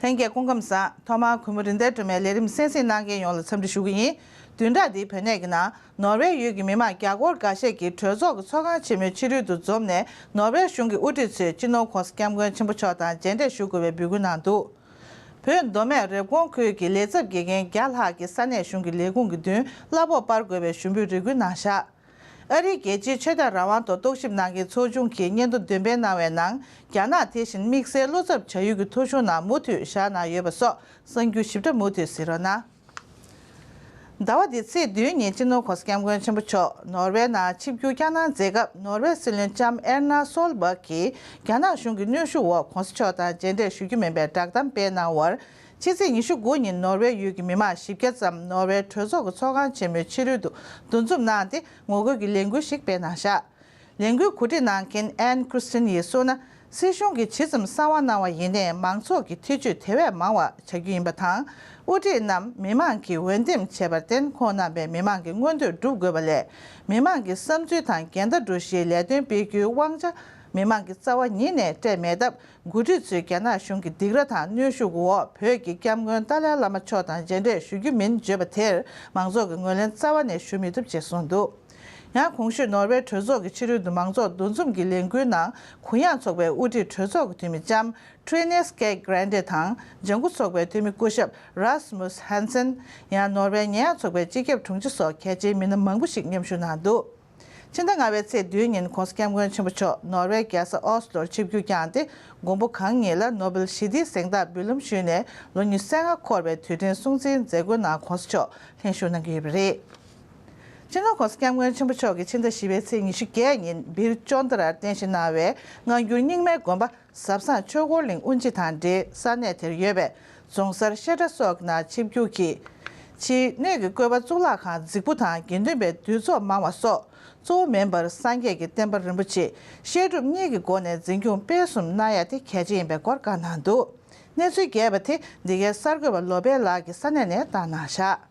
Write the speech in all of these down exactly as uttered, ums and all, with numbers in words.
ལྷན་རྒྱས་སྐུ་ཁམས་བཟང་། ཐོག་མར་གུས་མོ་རིག་ལྡན་སྒྲོལ་མའི་ལས་རིམ་གསན་གཟིགས་གནང་མཁན་ཡོངས་ལ་འཚམས་འདྲི་ཞུ་གི་ཡིན། བདུན་ཕྲག་འདིའི་བོད་གནས་ཀྱི་ནང་ནོར་ཝེ་ཡུལ་གྱི་མི་མང་བརྒྱ་སྐོར་འགའ་ཤས་ཀྱིས་གྲོས་ཚོགས་ཀྱི་ཚོགས་ཁང་ཆེན་མོའི་ཕྱི་རོལ་དུ་འཛོམས་ནས་ནོར་ཝེ་གཞུང་གི་དབུ་ཁྲིད་ཚོས་སྤྱི་ནོར་༸གོང་ས་༸སྐྱབས་མགོན་ཆེན་པོ་མཆོག་དང་མཇལ་འཕྲད་ཞུ་དགོས་པའི་འབོད་སྐུལ་གནང་འདུག་བོད་མདོ་སྨད་རེབ་གོང་ཁུལ་གྱི་ལས་ཚབ་དགེ་རྒན་བརྒྱ་ལྷག་གིས་ས་གནས་གཞུང་གི་ལས་ཁུངས་ཀྱི་མདུན་གླ་ཕོགས་སྤར་དགོས་པའི་ཞུ་འབོད་རེ་སྐུལ་གནང་བཞག་ཨ་རིའི་རྒྱལ་སྤྱིའི་ཆོས་དད་རང་དབང་ཐོག་རྟོག་ཞིབ་གནང་མཁན་ཚོགས་ཆུང་གིས་སྙན་ཐོ་འདོན་སྤེལ་གནང་བའི་ནང་། རྒྱ་ནག་དེ་བཞིན་དམིགས་བསལ་བློ་འཚབ་བྱ་ཡུལ་གྱི་ཐོ་གཞུང་ནང་མུ་མཐུད་བཞག་གནང་ཡོད་པ་སོགས་གསར་འགྱུར་ཞིབ་ཕྲ་མུ་མཐུད་གཟིགས་རོགས་གནང་། ཟླ་བ་འདིའི་ཚེས་བདུན་ཉིན་སྤྱི་ནོར་༸གོང་ས་༸སྐྱབས་མགོན་ཆེན་པོ་མཆོག་ནོར་ཝེ་ནང་ཆིབས་བསྒྱུར་བསྐྱངས་གནང་མཛད་སྐབས། ནོར་ཝེ་སྲིད་བློན་ལྕམ་ཨེར་ན་སོལ་བག་གིས་རྒྱ་ནག་གཞུང་གི་གནོན་ཤུགས་འོག་༸གོང་ས་མཆོག་དང་མཇལ་འཕྲད་ཞུ་རྒྱུ་མིན་པའི་བསྒྲགས་གཏམ་སྤེལ་གནང་བར། ཕྱི་ཚེས་ཉི་ཤུ་དགུ་ཉིན་ནོར་ཝེ་ཡུལ་གྱི་མི་མང་བཞི་བརྒྱ་ཙམ་ནོར་ཝེ་གྲོས་ཚོགས་ཀྱི་ཚོགས་ཁང་ཆེན་མོའི་ཕྱི་རོལ་དུ་འདུ་འཛོམས་གནང་སྟེ། ངོ་རྒོལ་གྱི་ལས་འགུལ་ཞིག་སྤེལ་གནང་བཞག་ལས་འགུལ་གོ་སྒྲིག་གནང་མཁན་ཨན་ཁྲི་སྟིན་ཡིས་གསུངས་ན། སྲིད་གཞུང་གིས་ཇི་ཙམ་གསང་བ་གནང་བ་ཡིན་ནའི། མང་ཚོགས་ཀྱི་ཐེ་བྱུས་དེ་བས་མང་བ་བྱ་རྒྱུ་ཡིན་པ་དང་། དབུ་ཁྲིད་རྣམས་མི་མང་གིས་འོས་འདེམས་བྱས་པར་བརྟེན། ཁོང་རྣམ་པས་མི་མང་གི་མངོན་འདོད་སྒྲུབ་དགོས་པ་ལས། མི་མང་གི་བསམ་ཚུལ་དང་འགལ་ཟླ་འགྲོ་གཞིའི་ལས་དོན་སྤེལ་རྒྱུའི་དབང་ཆ་མི་མང་གི་རྩ་བ་ཉིད་ནས་སྤྲད་མེད་སྟབས། འགོ་ཁྲིད་ཚོས་རྒྱ་ནག་གཞུང་གི་སྡིགས་ར་དང་གནོན་ཤུགས་འོག་བོད་ཀྱི་སྐྱབས་མགོན་ཏཱ་ལའི་བླ་མ་མཆོག་དང་མཇལ་འཕྲད་ཞུ་རྒྱུ་མིན་བརྗོད་པ་དེར། མང་ཚོགས་ཀྱིས་ངོས་ལེན་རྩ་བ་ནས་ཞུ་མི་ཐུབ་ཅེས་གསུངས་འདུག་ཡང་གོང་ཞུས་ནོར་ཝེ་གྲོས་ཚོགས་ཀྱི་ཕྱི་རོལ་དུ་མང་ཚོགས་འདུ་འཛོམས་ཀྱི་ལས་འགུལ་ནང་། གུ་ཡངས་ཚོགས་པའི་དབུ་ཁྲིད་གྲོས་ཚོགས་ཀྱི་འཐུས་མི་ལྕམ་ཁྲི་ནེ་སི་ཀེ་གྷ་རན་ཏེ་དང་། ལྗང་ཁུ་ཚོགས་པའི་འཐུས་མི་སྐུ་ཞབས་རཱས་མུས་ཧན་སན། ཡང་ནོར་ཝེ་ཉེ་ཡངས་ཚོགས་པའི་སྤྱི་ཁྱབ་དྲུང་ཆེ་སོགས་གལ་ཆེའི་མི་སྣ་མང་པོ་ཞིག་མཉམ་ཞུགས་གནང་འདུག་ཕྱི་ཟླ་ལྔ་པའི་ཚེས་བདུན་ཉིན་༸གོང་ས་༸སྐྱབས་མགོན་ཆེན་པོ་མཆོག་ནོར་ཝེ་རྒྱལ་ས་ཨོ་སི་ལོར་ཆིབས་བསྒྱུར་བསྐྱངས་ཏེ། མགོན་པོ་གང་ཉིད་ལ་ནོ་བེལ་ཞི་བདེའི་གཟེངས་རྟགས་འབུལ་ལམ་ཞུས་ནས། ལོ་ཉི་ཤུ་རྩ་ལྔ་འཁོར་བའི་དུས་དྲན་སྲུང་བརྩིའི་མཛད་སྒོའི་ནང་༸གོང་ས་མཆོག་ལྷན་ཞུགས་གནང་གི་ཡོད་པ་རེད། སྤྱི་ནོར་༸གོང་ས་༸སྐྱབས་མགོན་ཆེན་པོ་མཆོག་གིས་ཕྱི་ཟླ་བཞི་པའི་ཚེས་ཉི་ཤུ་བརྒྱད་ཉིན་སྦིར་ཅོན་ཏ་རར་རྟེན་གཞི་གནང་བའི་སྔ་འགྱུར་རྙིང་མའི་དགོན་པ་ཟབ་གསང་ཆོས་འཁོར་གླིང་དབུ་འབྱེད་དང་འབྲེལ། ས་གནས་དེར་ཡོད་པའི་རྫོང་སར་བཤད་གྲྭ་སོགས་ཀྱི་ནང་ཆིབས་བསྒྱུར་གྱིས། ཕྱིའི་སྣོད་ཀྱི་བཀོད་པ་གཙུག་ལག་ཁང་རྫིག་པོ་དང་དགེ་འདུན་པའི་འདུས་ཚོགས་མང་བ་སོགས་གཙོ་བོ་མིན་པར་སངས་རྒྱས་ཀྱི་བསྟན་པ་རིན་པོ་ཆེ་བཤད་སྒྲུབ་གཉིས་ཀྱི་སྒོ་ནས་འཛིན་སྐྱོང་སྤེལ་གསུམ་གནང་ཡ་དེ་གལ་ཆེ་ཡིན་པའི་སྐོར་བཀའ་གནང་འདུག་གནས་ཚུལ་རྒྱས་པ་དེ་འདི་གའི་གསར་འགོད་པ་ལོ་པཎ་ལགས་ཀྱིས་ས་གནས་ནས་བཏང་གནང་བཞག་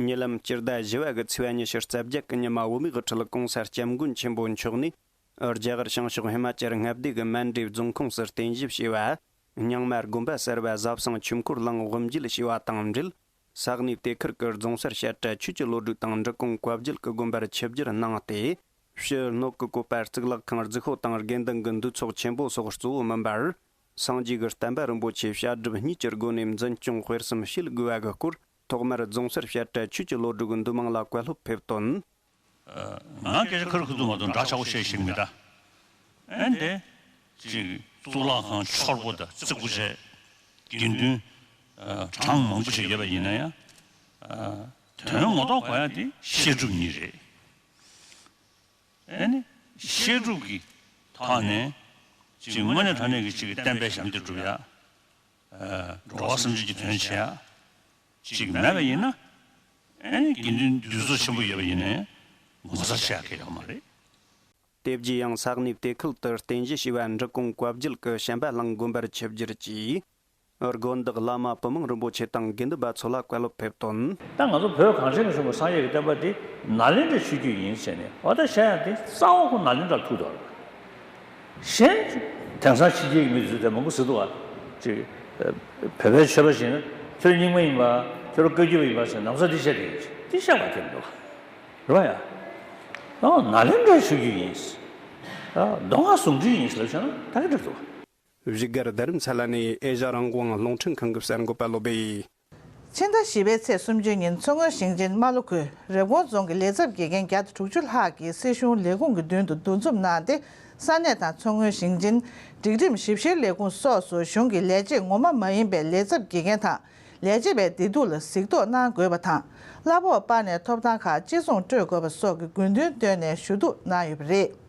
ཉེ་ལམ་སྤྱི་ཟླ་བཞི་པ་གི་ཚེས་པ་ཉི་ཤུ་རྩ་བརྒྱད་གི་ཉི་མ་བོད་མིའི་དབུ་ཁྲིད་གོང་ས་སྐྱབས་མགོན་ཆེན་པོ་མཆོག་ནས། རྒྱ་གར་བྱང་ཕྱོགས་ཧི་མ་ཅལ་མངའ་སྡེ་གི་མན་ཌི་རྫོང་ཁོངས་སུ་རྟེན་གཞི་བྱས་པ། རྙིང་མ་དགོན་པ་གསར་པ་ཟབ་གསང་ཆོས་འཁོར་གླིང་དབུ་འབྱེད་བྱས་པ་དང་འབྲེལ། ས་གནས་དེ་ཁུལ་གྱི་རྫོང་སར་བཤད་གྲྭ་ཆོས་ཀྱི་བློ་གྲོས་དང་འབྲི་གུང་བཀའ་བརྒྱུད་ཀྱི་དགོན་པར་ཆིབས་བསྒྱུར་གནང་སྟེ། ཕྱི་སྣོད་ཀྱི་བཀོད་པ་གཙུག་ལག་ཁང་རྫིག་པོ་དང་དགེ་འདུན་གྱི་འདུས་ཚོགས་ཆེན་པོ་སོགས་གཙོ་བོ་མིན་པར། སངས་རྒྱས་ཀྱི་བསྟན་པ་རིན་པོ་ཆེ་བཤད་སྒྲུབ་གཉིས་ཀྱི་སྒོ་ནས་འཛིན་སྐྱོང་སྤེལ་གསུམ་བྱེད་དགོས་པ་གི་སྐོར། ཐོག་མར་རྫོང་སར་བཤད་གྲྭ་ཆོས་ཀྱི་བློ་གྲོས་ཀྱི་འདུས་མང་ལ་བཀའ་སློབ་ཕེབས་དོན། ང་སྐད་ཆ་ཁ་རུ་ཁ་ཐུག་མ་གཏོགས་འདྲ་ཆགས་པོ་བཤད་ཤེས་ཀྱི་མེད་ད། ཨེ་འདི། ཅིག་གཙུག་ལག་ཁང་ཆོར་པོ་དང་རྫིག་པོ་བྱས། དགེ་འདུན། གྲངས་མང་པོ་ཞིག་ཡོད་པ་ཡིན་ན་ཡང་། དོན་ངོ་ཐོག་གོ་ཡ་དེ་བཤད་སྒྲུབ་གཉིས་རེད། ཨེ་ནི། བཤད་སྒྲུབ་ཀྱི་ཐོག་ནས། ཅིག་དངོས་གནས་དྲང་གནས་ཀྱི་ཅིག་བསྟན་པའི་ཞབས་འདེགས་སྒྲུབ་ཡ། འགྲོ་བ་སེམས་ཅན་གྱི་དོན་བྱེད་ཡ། ཅིག་མེད་པ་ཡིན་ན། ཨེ་ནི་དགེ་འདུན་འདུས་ཚོགས་ཆེན་པོ་ཡོད་པ་ཡིན་ནའི་ངོ་ཚ་བྱེད་ཡ་གང་ཡོད་མ་རེད། དེ་རྗེས་ཡང་ས་གནས་དེ་ཁུལ་དུ་རྟེན་གཞི་བྱས་པ་འབྲི་གུང་བཀའ་བརྒྱུད་ཀྱི་བྱམས་པ་གླིང་དགོན་པར་ཆིབས་བསྒྱུར་གྱིས། དགོན་བདག་བླ་མ་བུ་མང་རིན་པོ་ཆེ་དང་དགེ་འདུན་པ་ཚོ་ལ་བཀའ་སློབ་ཕེབས་དོན། ད་ང་ཚོ་བོད་གངས་ཅན་གྱི་ལྗོངས་ཀྱི་སངས་རྒྱས་ཀྱི་བསྟན་པ་འདི་ནཱ་ལེནྡྲའི་ཆོས་བརྒྱུད་ཡིན་ཟེར་ནས་འོ་ད་བཤད་ཡ་དེ་རྩ་བ་ཁོ་ནཱ་ལེནྡྲར་ཐུག་འདུག་གཞན་དེང་སང་ཕྱི་རྒྱལ་གྱི་མི་ཚོས་དེ་མང་པོ་ཟེར་འདུག་བ། ཅིག་བོད་པའི་ཆོས་པ་ཞིག་ན་ཁྱོད་རྙིང་མ་ཡིན་པ། ཁྱོད་བཀའ་བརྒྱུད་པ་ཡིན་པ་ཟེར་ནམ་ཟ་འདི་བཤད་དེ་ཡིན་འདི་བཤད་པ་དེ་འདུག་རེད་བ་ཡ། ཨོ་ནཱ་ལེནྡྲའི་ཆོས་བརྒྱུད་ཡིན། མདོ་སྔགས་ཟུང་འབྲེལ་ཡིན་ཟེར་ལབ་བྱས་ན་ད་ག་འདྲ་འདུག་བ། བཞུགས་སྒར་རྡ་རམ་ས་ལ་ནས་ཨེ་ཤ་རང་དབང་རླུང་འཕྲིན་ཁང་གི་གསར་འགོད་པ་བློ་བྷེ་ཡིས། ཕྱི་ཟླ་བཞི་པའི་ཚེས་སུམ་ཅུ་ཉིན་མཚོ་སྔོན་ཞིང་ཆེན་རྨ་ལྷོ་ཁུལ་རེབ་གོང་རྫོང་གི་ལས་ཚབ་དགེ་རྒན་བརྒྱ་དང་དྲུག་ཅུ་ལྷག་གིས་སྲིད་གཞུང་ལས་ཁུངས་ཀྱི་མདུན་དུ་འདུ་འཛོམས་གནང་སྟེ། ས་གནས་དང་མཚོ་སྔོན་ཞིང་ཆེན། སྒྲིག་ཁྲིམས་ཞིབ་བཤེར་ལས་ཁུངས་སོགས་སུ་གཞུང་གི་ལས་བྱེད་ངོ་མ་མ་ཡིན་པའི་ལས་ཚབ་དགེ་རྒན་དང་། ལས་བྱེད་པའི་བདེ་སྡུག་ལ་གཟིགས་རྟོག་གནང་དགོས་པ་དང་། གླ་ཕོགས་སྤར་ནས་ཐོབ་ཐང་ཁག་གཅིག་མཚུངས་སྤྲོད་དགོས་པ་སོགས་ཀྱི་དགོས་འདུན་བཏོན་ནས་ཞུ་གཏུག་གནང་ཡོད་པ་རེད།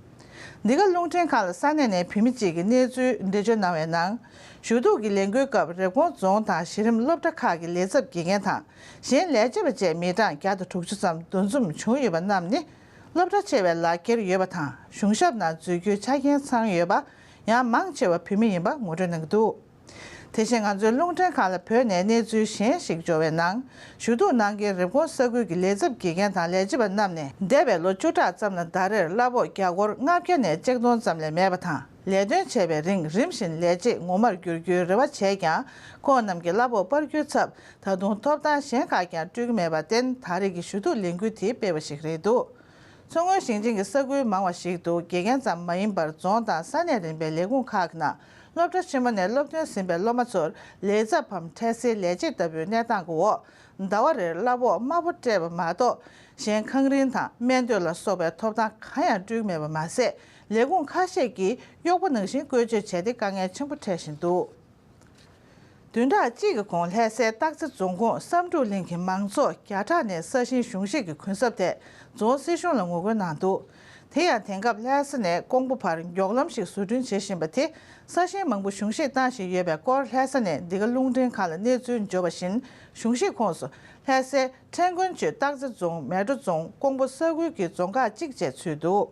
འདི་ག་རླུང་འཕྲིན་ཁང་ལ་ས་གནས་ནས་བོད་མི་གཅིག་གིས་གནས་ཚུལ་འགྲེལ་བརྗོད་གནང་བའི་ནང་། ཞུ་གཏུག་གི་ལས་འགུལ་སྐབས་རེབ་གོང་རྫོང་དང་གཞི་རིམ་སློབ་གྲྭ་ཁག་གི་ལས་ཚབ་དགེ་རྒན་དང་གཞན་ལས་བྱེད་པ་བཅས་མི་གྲངས་བརྒྱ་དང་དྲུག་ཅུ་ཙམ་འདུ་འཛོམས་བྱུང་ཡོད་པ་རྣམས་ནི། སློབ་གྲྭ་ཆེ་བའི་ལག་འཁྱེར་ཡོད་པ་དང་གཞུང་ཞབས་ནང་འཛུལ་རྒྱུའི་ཆ་རྐྱེན་ཚང་ཡོད་པ། ཡང་མང་ཆེ་བ་བོད་མི་ཡིན་པ་ངོ་སྤྲོད་གནང་གི་འདུག་དེ་བཞིན་ང་ཚོའི་རླུང་འཕྲིན་ཁང་ལ་བོད་ནས་གནས་ཚུལ་གཞན་ཞིག་འབྱོར་བའི་ནང་། ཞུ་གཏུག་གནང་མཁན་རེབ་གོང་ས་ཁུལ་གྱི་ལས་ཚབ་དགེ་རྒན་དང་ལས་བྱེད་པ་རྣམས་ནས་འདས་པའི་ལོ་བཅུ་ཕྲག་ཙམ་ལ་ཟླ་རེར་གླ་ཕོགས་རྒྱ་སྒོར་ལྔ་བརྒྱ་ནས་གཅིག་སྟོང་ཙམ་ལས་མེད་པ་དང་ ལས་དོན་བྱས་པའི་རིང་རིམ་བཞིན་ལས་བྱེད་ངོ་མར་འགྱུར་རྒྱུའི་རེ་བ་བྱས་ཀྱང་། ཁོང་རྣམས་ཀྱི་གླ་ཕོགས་སྤར་རྒྱུའི་ཚབ་ད་དུང་ཐོབ་ཐང་གཞན་ཁག་ཀྱང་སྤྲོད་ཀྱི་མེད་པར་བརྟེན། ད་རེས་ཀྱི་ཞུ་གཏུག་ལས་འགུལ་དེ་སྤེལ་བ་ཞིག་རེད་འདུག་མཚོ་སྔོན་ཞིང་ཆེན་གྱི་ས་ཁུལ་མང་བ་ཞིག་ཏུ་དགེ་རྒན་ཙམ་མ་ཡིན་པར་རྫོང་དང་ས་གནས་རིམ་པའི་ལས་ཁུངས་ཁག་གི་ནང་སློབ་གྲྭ་ཆེན་མོ་ནས་སློབ་ཐོན་ཟིན་པའི་སློབ་མ་ཚོར་ལས་ཚབ་བམ་འཕྲལ་སེལ་ལས་བྱེད་ལྟ་བུའི་གནས་སྟངས་ཀྱི་འོག་ཟླ་བ་རེར་གླ་ཕོགས་དམའ་པོ་སྤྲད་པ་མ་གཏོགས། གཞན་ཁང་རིན་དང་སྨན་དོན་ལ་སོགས་པའི་ཐོབ་ཐང་གང་ཡང་སྤྲོད་ཀྱི་མེད་པ་མ་ཟད། ལས་ཁུངས་ཁ་ཤས་ཀྱིས་གཡོག་པོ་ནང་བཞིན་བཀོལ་སྤྱོད་བྱས་ཏེ་དཀའ་ངལ་ཆེན་པོ་འཕྲད་བཞིན་འདུག་བདུན་ཕྲག་གཅིག་གི་གོང་ལྷ་སའི་སྟག་རྩེ་རྫོང་ཁོངས་བསམ་གྲུབ་གླིང་གི་མང་ཚོགས་བརྒྱ་ཕྲག་ནས་ས་ཞིང་གཞུང་བཞེས་ཀྱི་གུན་གསབ་ཐད་རྫོང་སྲིད་གཞུང་ལ་ངོ་རྒོལ་གནང་འདུག་དེ་ཡང་དེང་སྐབས་ལྷ་ས་ནས་ཀོང་པོ་བར་མགྱོགས་ལམ་ཞིག་བཟོ་སྐྲུན་བྱེད་བཞིན་པ་དེ། ས་ཞིང་མང་པོ་གཞུང་བཞེས་བཏང་བཞིན་ཡོད་པའི་སྐོར་ལྷ་ས་ནས་འདི་ག་རླུང་འཕྲིན་ཁང་ལ་གནས་ཚུལ་འབྱོར་བ་བཞིན། གཞུང་བཞེས་ཁོངས་སུ་ལྷ་སའི་ཁྲེང་ཀོན་ཆུས་སྟག་རྩེ་རྫོང་། མལ་གྲོ་རྫོང་། ཀོང་པོ་ས་ཁུལ་གྱི་རྫོང་ཁག་གཅིག་བཅས་ཚུད་འདུག་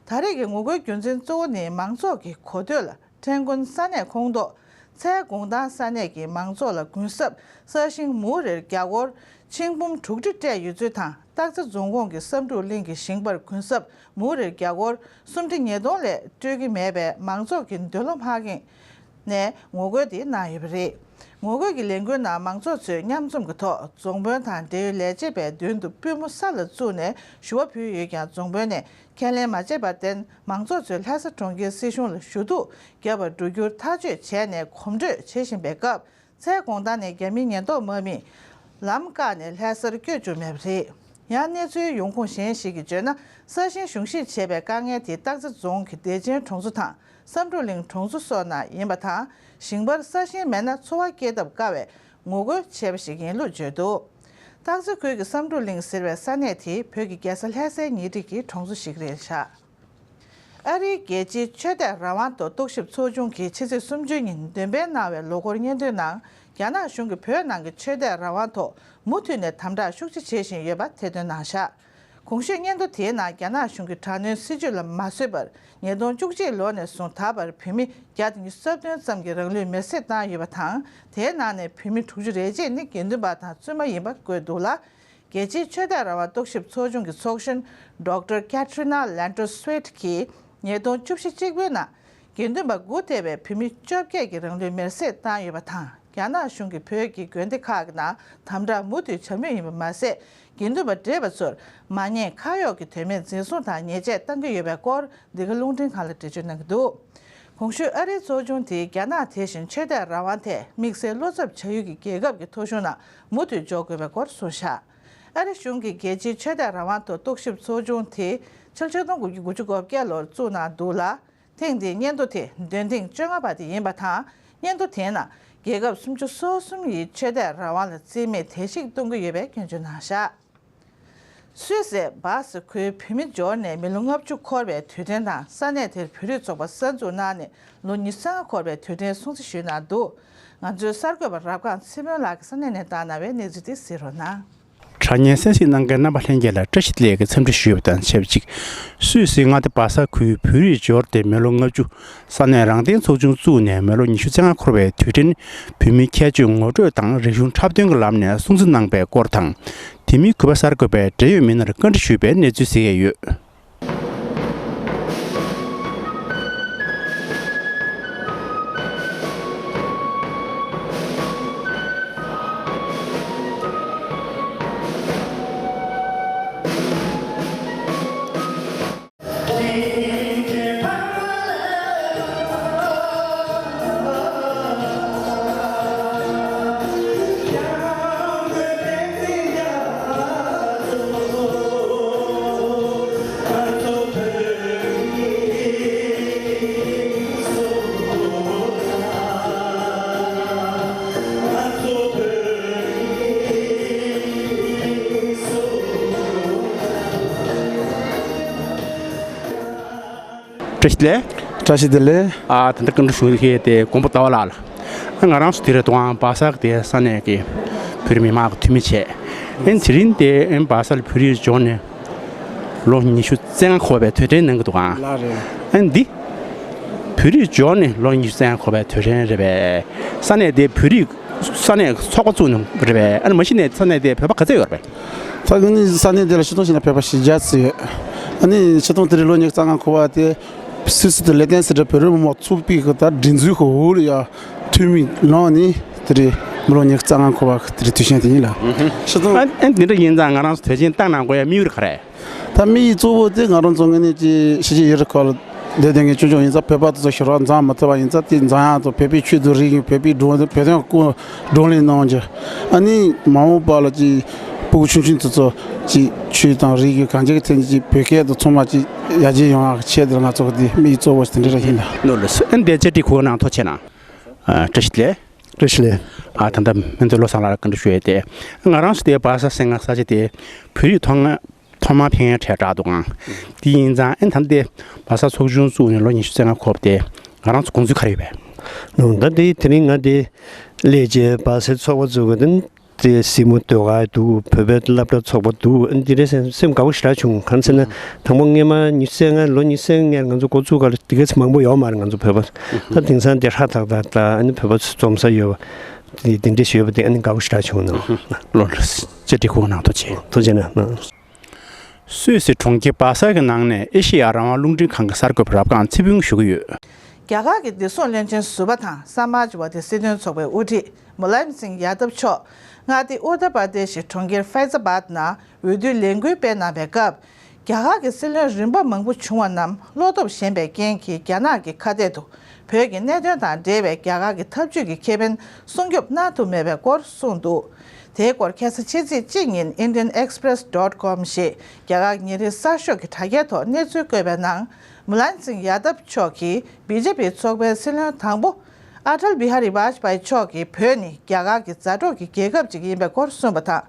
ད་རེས་ཀྱི་ངོ་རྒོལ་རྒྱུ་མཚན་གཙོ་བོ་ནི་མང་ཚོགས་ཀྱི་གོ་ཐོས་ལ། ཁྲེང་ཀོན་ས་གནས་ཁོངས་གཏོགས་ཚལ་གུང་ཐང་ས་གནས་ཀྱི་མང་ཚོགས་ལ་གུན་གསབ་ས་ཞིང་མུའུ་རེར་རྒྱ་སྒོར་ཆིག་འབུམ་དྲུག་ཁྲི་སྤྲད་ཡོད་ཚུལ་དང་། སྟག་རྩེ་རྫོང་ཁོངས་ཀྱི་བསམ་གྲུབ་གླིང་གི་ཞིང་པར་གུན་གསབ་མུའུ་རེར་རྒྱ་སྒོར་སུམ་ཁྲི་ཉིས་སྟོང་ལས་སྤྲོད་ཀྱི་མེད་པའི་མང་ཚོགས་ཀྱི་འདོད་བློ་མ་ཁེངས་ནས་ངོ་རྒོལ་དེ་གནང་ཡོད་པ་རེད། ངོ་རྒོལ་གྱི་ལས་འགུལ་ནང་མང་ཚོགས་ཚོས་མཉམ་འཛོམས་ཀྱི་ཐོག་རྫོང་དཔོན་དང་འབྲེལ་ཡོད་ལས་བྱེད་པའི་མདུན་དུ་པུས་མོ་ས་ལ་བཙུགས་ནས་ཞུ་བ་ཕུལ་ཡོད་ཀྱང་། རྫོང་དཔོན་ནས་ཁས་ལེན་མ་བྱས་པར་བརྟེན། མང་ཚོགས་ཚོས་ལྷ་ས་གྲོང་ཁྱེར་སྲིད་གཞུང་ལ་ཞུ་གཏུག་བརྒྱབ་པར་འགྲོ་རྒྱུར་ཐག་གཅོད་བྱས་ནས་གོམ་བགྲོད་བྱེད་བཞིན་པའི་སྐབས། ཚལ་གུང་ཐང་ནས་རྒྱ་མིའི་ཉེན་རྟོག་དམག་མིས་ལམ་བཀག་ནས་ལྷ་སར་བསྐྱོད་བཅུག་མེད་པ་རེད། ཡང་གནས་ཚུལ་ཡོང་ཁུངས་གཞན་ཞིག་གིས་བརྗོད་ན། ས་ཞིང་གཞུང་བཞེས་བྱས་པའི་དཀའ་ངལ་དེ་སྟག་རྩེ་རྫོང་གི་བདེ་ཆེན་གྲོང་ཚོ་དང་། བསམ་གྲུབ་གླིང་གྲོང་ཚོ་སོགས་ནང་ཡིན་པ་དང་། ཞིང་པར་ས་ཞིང་མེད་ན་འཚོ་བ་སྐྱེལ་ཐབས་དཀའ་བས། ངོ་རྒོལ་བྱས་པ་ཞིག་ཡིན་ལུགས་བརྗོད་འདུག་སྟག་རྩེ་ཁུལ་གྱི་བསམ་གྲུབ་གླིང་ཟེར་བའི་ས་གནས་དེ་བོད་ཀྱི་རྒྱལ་ས་ལྷ་སའི་ཉེ་འཁྲིས་ཀྱི་གྲོང་ཚོ་ཞིག་རེད་བཞག་ཨ་རིའི་རྒྱལ་སྤྱིའི་ཆོས་དད་རང་དབང་ཐོག་རྟོག་ཞིབ་ཚོགས་ཆུང་གིས་ཕྱི་ཚེས་སུམ་ཅུ་ཉིན་འདོན་སྤེལ་གནང་བའི་ལོ་འཁོར་སྙན་ཐོའི་ནང་། རྒྱ་ནག་གཞུང་གིས་བོད་ནང་གི་ཆོས་དད་རང་དབང་ཐོག་མུ་མཐུད་ནས་དམ་དྲག་ཤུགས་ཆེ་བྱེད་བཞིན་ཡོད་པ་ཐེར་འདོན་གནང་བཞག་གོང་ཞུས་སྙན་ཐོ་དེའི་ནང་། རྒྱ་ནག་གཞུང་གིས་དྲག་གནོན་སྲིད་བྱུས་ལ་མ་བཟོད་པར། ཉིས་སྟོང་བཅུ་གཅིག་ལོ་ནས་བཟུང་ད་བར་བོད་མི་བརྒྱ་དང་ཉི་ཤུ་རྩ་བདུན་ཙམ་གྱི་རང་ལུས་མེར་སྲེག་བཏང་ཡོད་པ་དང་། དེའི་ནང་ནས་བོད་མི་དྲུག་ཅུ་རེ་གཅིག་ནི་དགེ་འདུན་པ་དང་བཙུན་མ་ཡིན་པ་བཀོད་འདུག་ལ། རྒྱལ་སྤྱིའི་ཆོས་དད་རང་དབང་རྟོག་ཞིབ་ཚོགས་ཆུང་གི་ཚོགས་གཞོན་ཌོག་ཊར་ཀེ་ཊི་རི་ན་ལན་ཏོ་སུ་ཝེ་ཊི་གིས། ཉིས་སྟོང་བཅུ་བཞི་གཅིག་པོའི་ནང་། དགེ་འདུན་པ་དགུ་ཐེ་བའི་བོད་མི་བཅོ་བརྒྱད་ཀྱིས་རང་ལུས་མེར་སྲེག་བཏང་ཡོད་པ་དང་། རྒྱ་ནག་གཞུང་གིས་བོད་ཀྱི་དགོན་སྡེ་ཁག་གི་ནང་དམ་དྲག་མུ་མཐུད་བྱ་མུས་ཡིན་པ་མ་ཟད། དགེ་འདུན་པ་བགྲེས་པ་ཚོར་མ་ཉེས་ཁ་གཡོགས་ཀྱི་དོན་མེད་འཛིན་བཟུང་དང་ཉེས་ཆད་གཏང་གི་ཡོད་པའི་སྐོར། འདི་ག་རླུང་འཕྲིན་ཁང་ལ་འགྲེལ་བརྗོད་གནང་གི་འདུག་གོང་ཞུས་ཨ་རིའི་ཚོགས་ཆུང་དེས་རྒྱ་ནག་དེ་བཞིན་ཆོས་དད་རང་དབང་ཐད་དམིགས་བསལ་བློ་འཚབ་བྱ་ཡུལ་གྱི་རྒྱལ་ཁབ་ཀྱི་ཐོ་གཞུང་ནང་མུ་མཐུད་འཇོག་དགོས་པའི་སྐོར་གསུངས་བཞག་ཨ་རི་གཞུང་གིས་རྒྱལ་སྤྱིའི་ཆོས་དད་རང་དབང་ཐོག་རྟོག་ཞིབ་ཚོགས་ཆུང་དེ་ཕྱི་ལོ་ཆིག་སྟོང་དགུ་བརྒྱ་དགུ་བཅུ་གོ་བརྒྱད་ལོར་བཙུགས་གནང་འདུག་ལ། ཐེངས་འདིའི་སྙན་ཐོ་དེ་འདོན་ཐེངས་བཅོ་ལྔ་པ་དེ་ཡིན་པ་དང་། སྙན་ཐོ་དེའི་ནང་རྒྱལ་ཁབ་སུམ་ཅུ་སོ་གསུམ་ཡི་ཆོས་དད་རང་དབང་ལ་བརྩི་མེད་བརྡལ་བཤིག་གཏོང་གི་ཡོད་པའི་སྐྱོན་བརྗོད་གནང་བཞག་སུད་སིའི་སྦ་སི་ཁུལ་བོད་མི་འབྱོར་ནས་མི་ལོ་ལྔ་བཅུ་འཁོར་བའི་དུས་དྲན་དང་། ས་གནས་དེར་བོད་རིགས་ཚོགས་པ་གསར་འཛུགས་གནང་ནས་ལོ་ཉི་ཤུ་རྩ་ལྔ་འཁོར་བའི་དུས་དྲན་སྲུང་བརྩི་ཞུས་གནང་འདུག་ང་ཚོའི་གསར་འགོད་པ་རབ་སྒང་ཚེ་སྨོན་ལགས་ཀྱིས་ས་གནས་ནས་བཏང་གནང་བའི་གནས་ཚུལ་དེ་གཟིགས་རོགས་གནང་། དྲ་བརྙན་གསན་གཟིགས་གནང་མཁན་རྣམ་པ་ལྷན་རྒྱས་ལ་བཀྲ་ཤིས་བདེ་ལེགས་ཀྱི་འཚམས་འདྲི་ཞུས་པ་དང་ཆབས་ཅིག་སུད་སིའི་མངའ་སྡེ་སྦ་ས་ཁུལ་བོད་རིགས་འབྱོར་ཏེ་མི་ལོ་ལྔ་བཅུ། ས་གནས་རང་བདེན་ཚོགས་ཆུང་བཙུགས་ནས་མི་ལོ་ཉི་ཤུ་རྩ་ལྔ་འཁོར་བའི་དུས་དྲན། བོད་མིའི་ཁྱད་ཆོས་ངོ་སྤྲོད་དང་རིག་གཞུང་འཁྲབ་སྟོན་གྱི་ལམ་ནས་སྲུང་བརྩི་གནང་པའི་སྐོར་དང་། དེ་མིན་གུས་པ་གསར་འགོད་པས་འབྲེལ་ཡོད་མི་སྣར་བཀའ་འདྲི་ཞུས་པའི་གནས་ཚུལ་གཟིགས་ཡས་ཡོད། བཀྲ་ཤིས་བདེ་ལེགས། བཀྲ་ཤིས་བདེ་ལེགས། ཨ་ད་ལྟ་བཀའ་འདྲི་ཞུ་མཁན་དེ་མགོན་པོ་ཟླ་བ་ལགས་ལ། ཨ་ང་རང་ཚོ་དེ་རེད་དོ། ཨང་སྦ་ས་གི་དེ་ས་གནས་ཀྱི་བོད་རིགས་མི་མང་གི་འཐུས་མི་བྱས། ཨ་དེ་རིང་དེ་ཨ་སྦ་ས་ལ་བོད་རིགས་འབྱོར་ནས་ལོ་ཉི་ཤུ་རྩ་ལྔ་འཁོར་བའི་དུས་དྲན་གནང་གི་འདུག་ཨང་། ལགས་རེད། ཨ་འདི་བོད་རིགས་འབྱོར་ནས་ལོ་ཉི་ཤུ་རྩ་ལྔ་འཁོར་བའི་དུས་དྲན་རེད་པས། ས་གནས་དེ་བོད་རིགས་ས་གནས་ཚོགས་པ་བཙུགས་གནང་རེད་པས། ཨ་ནི་མ་གཞི་ནས་ས་གནས་དེ་བོད་པ་ག་ཚད་ཡོད་རེད་པས། ད་ཨ་ནི་ས་གནས་དེ་ལ་སྤྱིར་བཏང་བྱས་ན་བོད་པ་བཞི་བརྒྱ་ཙམ་ཡོད། ཨ་ནི་ཆིག་སྟོང་དེ་རིང་ལོ་ཉི་ཤུ་རྩ་ལྔ་འཁོར་བ་དེ། སུད་སི་དུ་ལེ་ཏན་སི་ཏྲ་བོད་རིགས་མི་མང་ཚོགས་པའི་གི་ད་སྒྲིག་འཛུགས་ཀྱི་འོག་ལ་ཡ་འཐུས་མི་ལངས་ནས་དེ་རེད། མི་ལོ་ཉི་ཤུ་རྩ་ལྔ་འཁོར་བ་དེ་རེད། དུས་ཆེན་དེ་ཡིན་ལ། ཤི་ཐུང་། ཨ་ཨ་འདི་འདྲ་ཡིན་ཙང་ང་རང་ཚོ་དུས་ཆེན་བཏང་གནང་དགོས་ཡ་དམིགས་ཡུལ་ག་རེ། ད་དམིགས་ཡུལ་གཙོ་བོ་དེ་ང་རང་ཚོ་ངོས་ནས་ཀྱི་ཕྱི་རྒྱལ་ཡུལ་གྲུ་ཁག་ལ་བསྡད་བསྡད་མཁན་ཆུང་ཆུང་ཡིན་ཙང་བོད་པ་དེ་ཚོ་ཞེ་དྲག་འཛོམས་མ་ཐུབ་པ་ཡིན་ཙང་དེ་འཛོམས་ཡག་དང་བོད་པའི་ཆོས་དང་རིག་གཞུང་བོད་པའི་འགྲོ་བོད་དོན་སྐོར་བགྲོ་གླེང་གནང་རྒྱུ། ཨ་ནི་མ་འོངས་པ་ལ་ཀྱི་སྤུ་གུ་ཆུང་ཆུང་དེ་ཚོ་ཀྱི་ཆོས་དང་རིག་གཞུང་གང་ཅིའི་ཐད་ཀྱི་བོད་སྐད་དང་ཚང་མ་ཀྱི་ཡར་རྒྱས་ཡོང་ཡག་ཆེད་དུ་ང་ཚོ་གི་དེ་དམིགས་ཡུལ་གཙོ་བོ་ཞིག་དེ་འདྲ་རེད་ཡིན་ལ། ནོར་ལ་སུ་ཨན་དེ་ཅེ་ཏི་ཁོ་ནང་ཐོ་ཆེ་ན། ཨ་བཀྲ་ཤིས་བདེ་ལེགས། བཀྲ་ཤིས་བདེ་ལེགས། ཨ་ད་ལྟ་སྨན་ཚོགས་བློ་བཟང་ལགས་ལ་བཀའ་འདྲི་ཞུ་ཡས་དེ། ང་རང་ཚོ་དེ་བ་ས་སེ་ང་ས་ཆ་དེ་བོད་རིགས་ཐོག་མ་ཐོག་མར་ཕེབས་མཁན་གྲས་དྲག་འདུག་གང་། དེ་ཡིན་ཙང་ཨན་ད་ལྟ་དེ་བ་ས་ཚོགས་ཆུང་བཙུགས་ནས་ལོ་ཉི་ཤུ་རྩ་ལྔ་འཁོར་བ་དེ་ང་རང་ཚོ་དགོངས་ཚུལ་ག་རེ་ཡོད་པས། ནོ་ད་དེ་དེ་རིང་ང་དེ་སླེབས་རྗེས་བ་སའི་ཚོགས་པ་བཙུགས་པ་དེ་དེ་སྲིད་མོ་ཟློས་གར་འདུག་བོད་པའི་སློབ་གྲྭ་ཚོགས་པ་འདུག་ཨ་འདི་འདྲའི་སེམས་སེམས་དགའ་པོ་ཞེ་དྲག་བྱུང་། གང་ཟེར་ན་དང་པོ་སྔས་མ་ཉི་ཤུ་རྩ་ལྔ་ལོ་ཉི་ཤུ་རྩ་ལྔ་ང་ཚོ་འགོ་བཙུགས་སྐབས་ལ་དེ་ག་ཚོད་མང་པོ་ཡོད་མ་རེད། ང་ཚོ་བོད་པ་ད་དེང་སང་དེ་ཧྲ་ཐག་ཐག་ད་ཨ་ནི་བོད་པ་ཚོ་འཛོམས་ས་ཡོད་པ་དེ་དེ་འདྲའི་ཞིག་ཡོད་པ་དེ་ཨ་ནི་དགའ་པོ་ཞེ་དྲག་བྱུང་ནོ། ལོ་ལོ་ཅེ་ཏི་ཁོ་ནང་ཐུགས་རྗེ་ཐུགས་རྗེ་གནང་། སུད་སི་གྲོང་ཁྱེར་བ་སལ་གྱི་ནང་ནས་ཨེ་ཤེ་ཡ་རང་དབང་རླུང་འཕྲིན་ཁང་གི་གསར་འགོད་པ་རབ་སྒང་ཚེ་ཕུན་ཞུ་གི་ཡོད། རྒྱ་གར་གྱི་བདེ་སྲུང་བློན་ཆེན་ཟུར་པ་དང་ས་མཱཇ་ཝ་དི་སྲིད་དོན་ཚོགས་པའི་དབུ་ཁྲིད་མུ་ལའིམ་སིང་ཡ་དབ་མཆོག་མངའ་སྡེ་ཨུ་ཏར་པར་དེ་ཤི་གྲོང་ཁྱེར་ཕའི་ཛ་བཱད་ནང་འོས་བསྡུའི་ལས་འགུལ་སྤེལ་གནང་བའི་སྐབས། རྒྱ་གར་གྱི་སྲིད་བློན་རིམ་པ་མང་པོ་བྱུང་བ་རྣམས་བློ་སྟོབས་ཞན་པའི་རྐྱེན་གྱིས་རྒྱ་ནག་གི་ཁ་གཏད་དུ་བོད་ཀྱི་གནད་དོན་དང་འབྲེལ་བའི་རྒྱ་གར་གྱི་ཐབས་ཇུས་ཀྱི་ཁེ་ཕན་སྲུང་སྐྱོབ་གནང་ཐུབ་མེད་པའི་སྐོར་གསུངས་འདུག་དེའི་སྐོར་ཁ་སང་ཕྱི་ཚེས་གཅིག་ཉིན་Indian Express dot com ཞེས་རྒྱ་གར་ཉིན་རེའི་གསར་ཤོག་གི་དྲ་རྒྱའི་ཐོག་གནས་ཚུལ་བཀོད་པའི་ནང་། མུ་ལན་སིང་ཡ་དབ་མཆོག་གིས་བི་ཇེ་པི་ཚོགས་པའི་སྲིད་བློན་དང་པོ་ཨ་ཏལ་བི་ཧ་རི་ཝཱཇ་པཱའི་མཆོག་གིས་བོད་ནི་རྒྱ་གར་གྱི་མཛའ་གྲོགས་ཀྱི་རྒྱལ་ཁབ་ཅིག་ཡིན་པའི་སྐོར་གསུངས་པ་དང་།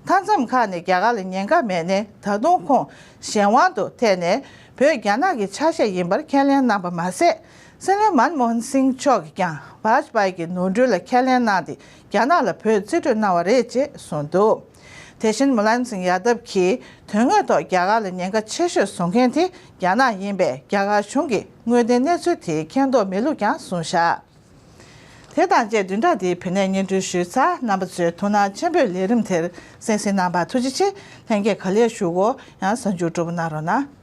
མཐའ་མཚམས་ཁག་ནས་རྒྱ་གར་ལ་ཉེན་ཁ་མེད་ནའི་ད་དུང་ཁོང་གཞན་དབང་དུ་ཐད་ནས་བོད་རྒྱ་ནག་གི་ཆ་ཤས་ཡིན་པར་ཁས་ལེན་གནང་པ་མ་ཟད། སྲིད་བློན་མན་མོ་ཧན་སིང་མཆོག་གིས་ཀྱང་ཝཱཇ་པཱའི་གི་ནོར་འཁྲུལ་ལ་ཁས་ལེན་གནང་སྟེ་རྒྱ་ནག་ལ་བོད་རྩིས་སྤྲོད་གནང་བ་རེད་ཅེས་གསུངས་འདུག་དེ་བཞིན་མུ་ལན་སིང་ཡ་དབ་ཀྱིས་དོན་དངོས་ཐོག་རྒྱ་གར་ལ་ཉེན་ཁ་ཆེ་ཤོས་བཟོ་མཁན་དེ་རྒྱ་ནག་ཡིན་པས་རྒྱ་གར་གཞུང་གིས་དངོས་བདེན་གནས་ཚུལ་དེ་མཁྱེན་རྟོགས་མེད་ལུགས་ཀྱང་གསུངས་བཞག་དེ་དང་བཅས་བདུན་ཕྲག་འདིའི་བོད་གནས་སྙན་སྒྲོན་ཞུས་ཚར། རྣམ་པ་ཚོས་ཐུགས་སྣང་ཆེན་པོས་ལས་རིམ་དེར་གསན་གཟིགས་གནང་བར་ཐུགས་རྗེ་ཆེ། ལྷན་རྒྱས་ག་ལེར་བཞུགས་གོ། ཡང་གཟའ་མཇུག་སྤྲོ་པོ་གནང་རོགས་གནང་།